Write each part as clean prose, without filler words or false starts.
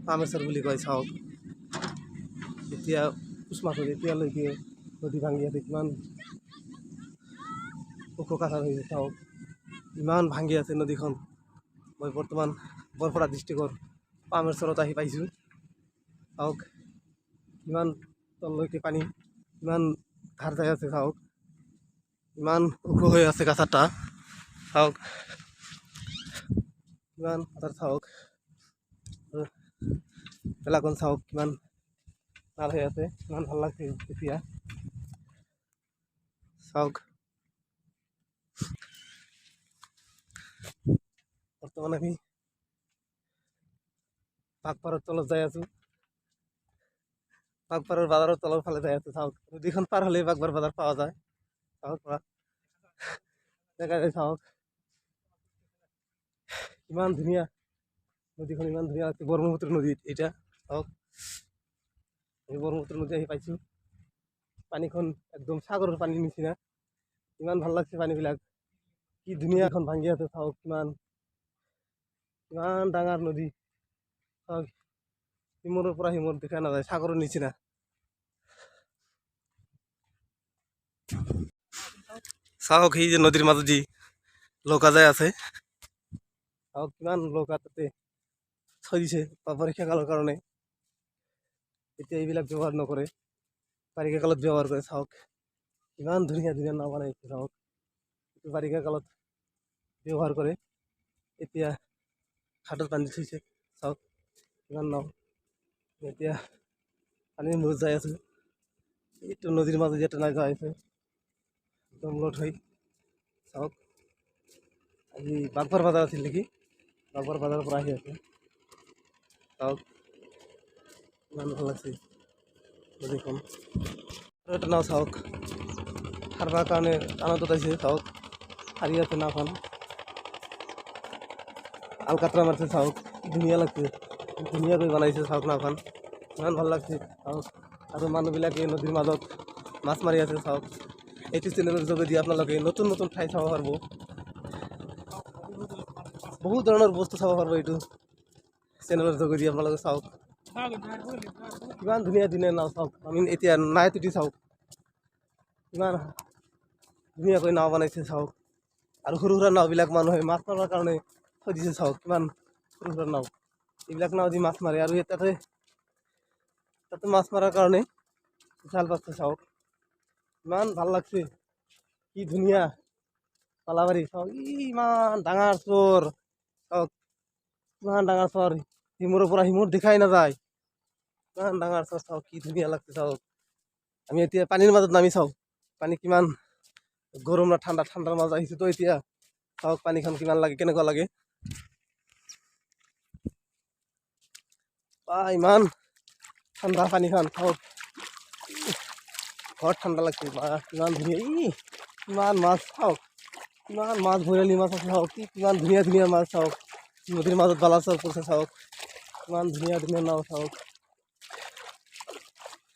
পামেশ্বৰ বুলি কয়। চাওক এতিয়া পুষ মাহত এতিয়ালৈকে নদী ভাঙি আছে, কিমান ওখ কাছাৰ হৈছে। চাওক ইমান ভাঙি আছে নদীখন। মই বৰ্তমান বৰপেটা ডিষ্ট্ৰিক্টৰ পামেশ্বৰত আহি পাইছোঁ। চাওক কিমান তললৈকে পানী, ইমান ধাৰ যাই আছে। চাওক ইমান ওখ হৈ আছে কাছাৰটা। চাওক কিমান কাছাৰ। চাওক বেলাখন, চাওক কিমান ভাল হৈ আছে, ইমান ভাল লাগছে এতিয়া। চাওক বৰ্তমান আমি বাগপাৰৰ তলত যাই আছোঁ, বাগপাৰৰ বাজাৰৰ তলৰ ফালে যাই আছোঁ। চাওক নদীখন পাৰ হ'লেই বাগপাৰ বজাৰ পোৱা যায়। চাওক পৰা দেখা যায়। চাওক ইমান ধুনীয়া নদীখন, ইমান ধুনীয়া লাগছে। ব্ৰহ্মপুত্ৰ নদী এটা। চাওক আমি ব্ৰহ্মপুত্ৰ নদী আহি পাইছোঁ। পানীখন একদম সাগৰৰ পানীৰ নিচিনা, ইমান ভাল লাগছে পানীবিলাক। কি ধুনীয়া এখন ভাঙি আছে। চাওক কিমান কিমান ডাঙৰ নদী। চাওক সিমূৰৰ পৰা সিমূৰ দেখা নাযায়, সাগৰৰ নিচিনা। চাওক সেই যে নদীৰ মাজত যি নৌকা যায় আছে। চাওক কিমান নৌকা তাতে থৈ দিছে বাৰিষা কালৰ কাৰণে। এতিয়া এইবিলাক ব্যৱহাৰ নকৰে, বাৰিষা কালত ব্যৱহাৰ কৰে। চাওক ইমান ধুনীয়া ধুনীয়া নাও বনাইছে। চাওক এইটো বাৰিষা কালত ব্যৱহাৰ কৰে। এতিয়া ঘাটত বান্ধি থৈছে। চাওক কিমান নাও। এতিয়া পানীৰ মূৰত যাই আছোঁ। এইটো নদীৰ মাজত এটা নাও যাই আছে একদম লোড হৈ। চাওক আজি বাগবাৰ বজাৰ আছিল নেকি, বাগবাৰ বজাৰৰ পৰা আহি আছে। চাওক ইমান ভাল লাগছে নদীখন। আৰু এটা নাও চাওক সাৰবাৰ কাৰণে টানতত আহিছে। চাওক সাৰি আছে নাওখন, আলকাতৰা মাৰিছে। চাওক ধুনীয়া লাগছে, ধুনীয়াকৈ বনাইছে। চাওক নাওখন ইমান ভাল লাগছে। চাওক আৰু মানুহবিলাকে নদীৰ মাজত মাছ মাৰি আছে। চাওক এইটো চেনেলৰ যোগেদি আপোনালোকে নতুন নতুন ঠাই চাব পাৰিব, বহুত ধৰণৰ বস্তু চাব পাৰিব এইটো চেনেলৰ যোগেদি আপোনালোকে। চাওক কিমান ধুনীয়া ধুনীয়া নাও। চাওক আমি এতিয়া নাই তুটি। চাওক কিমান ধুনীয়াকৈ নাও বনাইছে। চাওক আৰু সৰু সুৰা নাওবিলাক মানুহে মাছ মাৰাৰ কাৰণে থৈ দিছে। চাওক কিমান সৰু সুৰা নাও, এইবিলাক নাও দি মাছ মাৰে। আৰু তাতে তাতে মাছ মাৰাৰ কাৰণে জাল পাতছে। চাওক ইমান ভাল লাগছে, কি ধুনীয়া পালাবাৰী। চাওক ইমান ডাঙৰ চৰ। চাওক ইমান ডাঙৰ চৰ, সিমূৰৰ পৰা সিমূৰ দেখাই নাযায়, ইমান ডাঙৰ চৰ। চাওক কি ধুনীয়া লাগছে। চাওক আমি এতিয়া পানীৰ মাজত নামি চাওঁ পানী কিমান গৰম না ঠাণ্ডা, ঠাণ্ডাৰ মাজত আহিছোঁ তো এতিয়া। চাওক পানীখন কিমান লাগে, কেনেকুৱা লাগে। বা ইমান ঠাণ্ডা পানীখন। চাওক ঘৰত ঠাণ্ডা লাগছে। বা কিমান ধুনীয়া, ই কিমান মাছ। চাওক কিমান মাছ, বৰালি মাছ আছে। চাওক কি কিমান ধুনীয়া ধুনীয়া মাছ। চাওক নদীৰ মাজত বালাচৰ পৰিছে। চাওক কিমান ধুনীয়া ধুনীয়া নাও। চাওক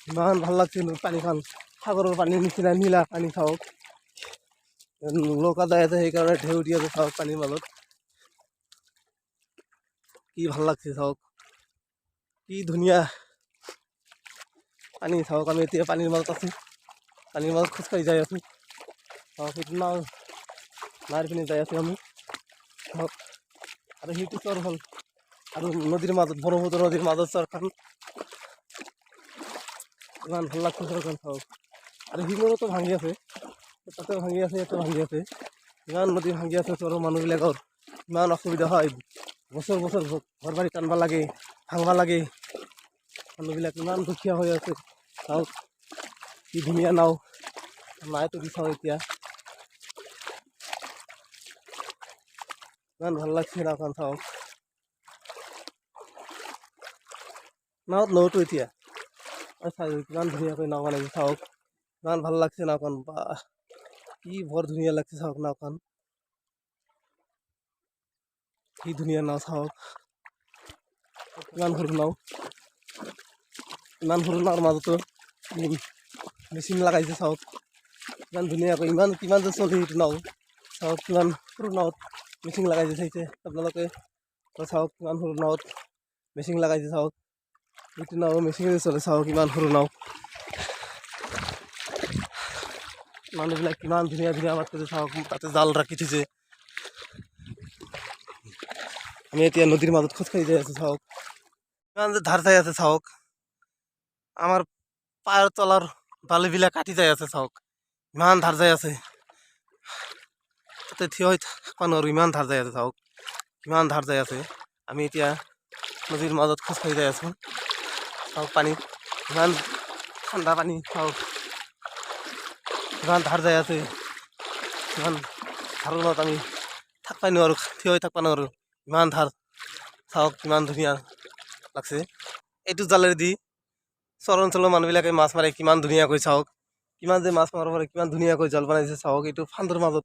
ইমান ভাল লাগছে পানীখন, সাগৰৰ পানীৰ নিচিনা নীলা পানী। চাওক নৌকা যাই আছে, সেইকাৰণে ঢেউ দি আছে। চাওক পানীৰ মাজত কি ভাল লাগছে। চাওক কি ধুনীয়া পানী। চাওক আমি এতিয়া পানীৰ মাজত আছোঁ, পানীৰ মাজত খোজকাঢ়ি যাই আছোঁ। চাওক সেইটো নাও নাৰ পিনে যাই আছোঁ আমি। চাওক আৰু সেইটো চৰ হ'ল আৰু নদীৰ মাজত, ব্ৰহ্মপুত্ৰ নদীৰ মাজত চৰখন ইমান ভাল লাগছে চৰখন। চাওক আৰু সিমূৰতো ভাঙি আছে, তাতেও ভাঙি আছে, ইয়াতো ভাঙি আছে। ইমান নদী ভাঙি আছে, চৰৰ মানুহবিলাকৰ ইমান অসুবিধা হয়। বছৰ বছৰ ঘৰ বাৰী টানবা লাগে, ভাঙবা লাগে। মানুহবিলাক ইমান দুখীয়া হৈ আছে। চাওক কি ধুনীয়া নাও, নাইতো দি চাওঁ এতিয়া ইমান ভাল লাগছে নাওখন। চাওক নাৱত নৌতো এতিয়া কিমান ধুনীয়াকৈ নাও বনাইছে। চাওক ইমান ভাল লাগছে নাওখন, বা কি বৰ ধুনীয়া লাগছে। চাওক নাওখন কি ধুনীয়া নাও। চাওক ইমান সৰু নাও, ইমান সৰু নাওৰ মাজতো মেচিন লগাইছে। চাওক ইমান ধুনীয়াকৈ, ইমান কিমান যে চলি সেইটো নাও। চাওক কিমান সৰু নাৱত মেচিন লগাইছে, চাইছে আপোনালোকে। চাওক কিমান সৰু নাৱত মেচিন লগাইছে। চাওক এইটো নাও মেচিনেৰে চলে। চাওক, ইমান সৰু নাও। মানুহবিলাক কিমান ধুনীয়া ধুনীয়া মাত কৰিছে চাওক। তাতে জাল ৰাখি থৈছে। আমি এতিয়া নদীৰ মাজত খোজকাঢ়ি যাই আছো। চাওক, ইমান যে ধাৰ চাই আছে চাওক। আমাৰ পায়ৰ তলৰ বালিবিলাক কাটি যাই আছে। চাওক, ইমান ধাৰ যাই আছে। তাতে থিয় হৈ থাকিব নোৱাৰোঁ, ইমান ধাৰ যাই আছে। চাওক, কিমান ধাৰ যাই আছে। আমি এতিয়া নদীৰ মাজত খোজকাঢ়ি যাই আছোঁ। চাওক, পানী ইমান ঠাণ্ডা পানী। চাওক, ইমান ধাৰ যাই আছে। ইমান ধাৰৰ মাজত আমি থাকবাই নোৱাৰোঁ, থিয় হৈ থাকিব নোৱাৰোঁ, ইমান ধাৰ। চাওক, কিমান ধুনীয়া লাগছে। এইটো জালেৰে দি চৰ অঞ্চলৰ মানুহবিলাকে মাছ মাৰে কিমান ধুনীয়াকৈ। চাওক, কিমান যে মাছ মাৰিব পাৰে, কিমান ধুনীয়াকৈ জাল বনাইছে। চাওক, এইটো ফান্দৰ মাজত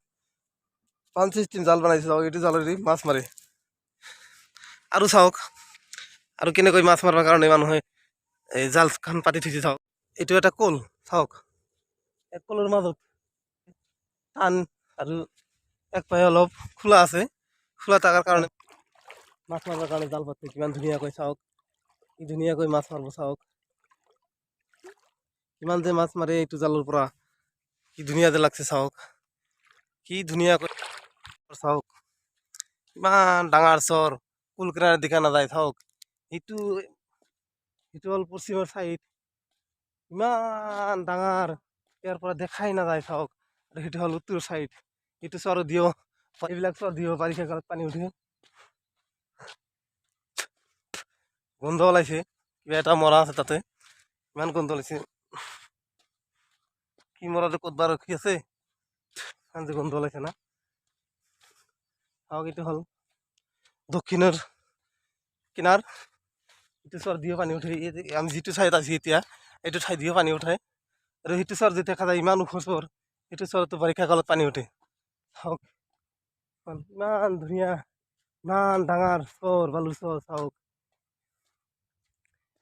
পান চিষ্টেম জাল বনাইছে। চাওক, এইটো জালেদি মাছ মাৰে। আৰু চাওক, আৰু কেনেকৈ মাছ মাৰিবৰ কাৰণে মানুহে এই জালখন পাতি থৈছে। চাওক, এইটো এটা কল। চাওক, এক কলৰ মাজত টান আৰু এক পায়ে অলপ খোলা আছে। খোলা থকাৰ কাৰণে মাছ মাৰিবৰ কাৰণে জাল পাতিছে কিমান ধুনীয়াকৈ। চাওক, কি ধুনীয়াকৈ মাছ মাৰিব। চাওক, কিমান যে মাছ মাৰে এইটো জালৰ পৰা। কি ধুনীয়া যে লাগছে। চাওক, কি ধুনীয়াকৈ। চাওক, ইমান ডাঙৰ চৰ, কুল কিনাৰে দেখা নাযায়। চাওক, সেইটো হ'ল পশ্চিমৰ চাইড। ইমান ডাঙৰ, ইয়াৰ পৰা দেখাই নাযায়। চাওক, আৰু সেইটো হ'ল উত্তৰ চাইড। এইটো চৰ দিও, এইবিলাক চৰ দিও বাৰিষা কালত পানী উঠে। গোন্ধ ওলাইছে, কিবা এটা মৰা আছে তাতে। ইমান গোন্ধ ওলাইছে, কি মৰাটো ক'ত বা ৰখি আছে। ইমান যে গোন্ধ ওলাইছে না। চাওক, এইটো হ'ল দক্ষিণৰ কিনাৰ। এইটো চৰ দিও পানী উঠে। আমি যিটো ঠাইত আছো এতিয়া, এইটো ঠাই দিও পানী উঠে। আৰু সেইটো চৰ যে দেখা যায়, ইমান ওখ চৰ, সেইটো চৰতো বাৰিষা কালত পানী উঠে। চাওক, ইমান ধুনীয়া, ইমান ডাঙৰ চৰ, বালু চৰ। চাওক,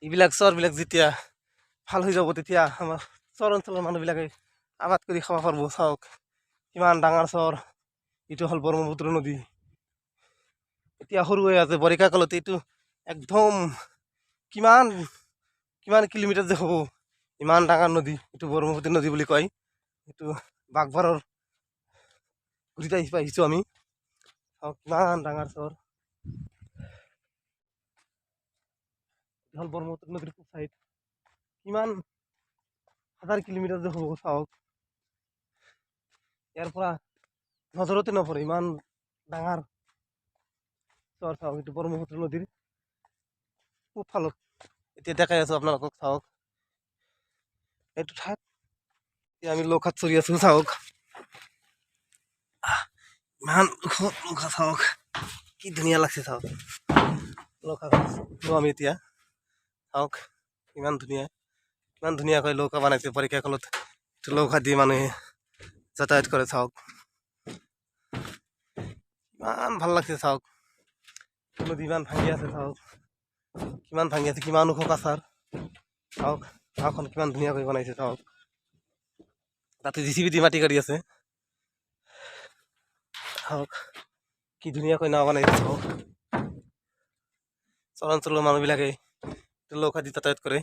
এইবিলাক চৰবিলাক যেতিয়া ভাল হৈ যাব, তেতিয়া আমাৰ চৰ অঞ্চলৰ মানুহবিলাকে আবাদ কৰি খাব পাৰিব। চাওক, কিমান ডাঙৰ চৰ। এইটো হ'ল ব্ৰহ্মপুত্ৰ নদী। এতিয়া সৰু হৈ আছে, বাৰিষা কালত এইটো একদম কিমান কিমান কিলোমিটাৰ যে হ'ব। ইমান ডাঙৰ নদী। এইটো ব্ৰহ্মপুত্ৰ নদী বুলি কয়। এইটো বাঘবাৰৰ গুৰিত আহি পাইছোঁ আমি। চাওক, কিমান ডাঙৰ চৰ। এইটো হ'ল ব্ৰহ্মপুত্ৰ নদীৰ পূব চাইড। কিমান হাজাৰ কিলোমিটাৰ যে হ'ব। চাওক, ইয়াৰ পৰা নজৰতে নপৰে, ইমান ডাঙৰ চৰ। চাওক, এইটো ব্ৰহ্মপুত্ৰ নদীৰ পূব ফালত এতিয়া দেখাই আছোঁ আপোনালোকক। চাওক, এইটো ঠাইত এতিয়া আমি লৌকাত চৰি আছোঁ। চাওক, ইমান ওখ লৌকা। চাওক, কি ধুনীয়া লাগছে। চাওক, লৌকা আমি এতিয়া। চাওক, ইমান ধুনীয়া, ইমান ধুনীয়াকৈ লৌকা বনাইছে। বাৰিষা কালত এইটো লৌকা দি মানুহে যাতায়াত কৰে। চাওক, ইমান ভাল লাগছে। চাওক, নদী ইমান ভাঙি আছে। চাওক, কিমান ভাঙি আছে, কিমান ওখ কাছাৰ। চাওক, নাওখন কিমান ধুনীয়াকৈ বনাইছে। চাওক, তাতে জিচিবি দি মাটি কাটি আছে। চাওক, কি ধুনীয়াকৈ নাও বনাইছে। চাওক, চৰ অঞ্চলৰ মানুহবিলাকে লৌকা দি যাতায়াত কৰে।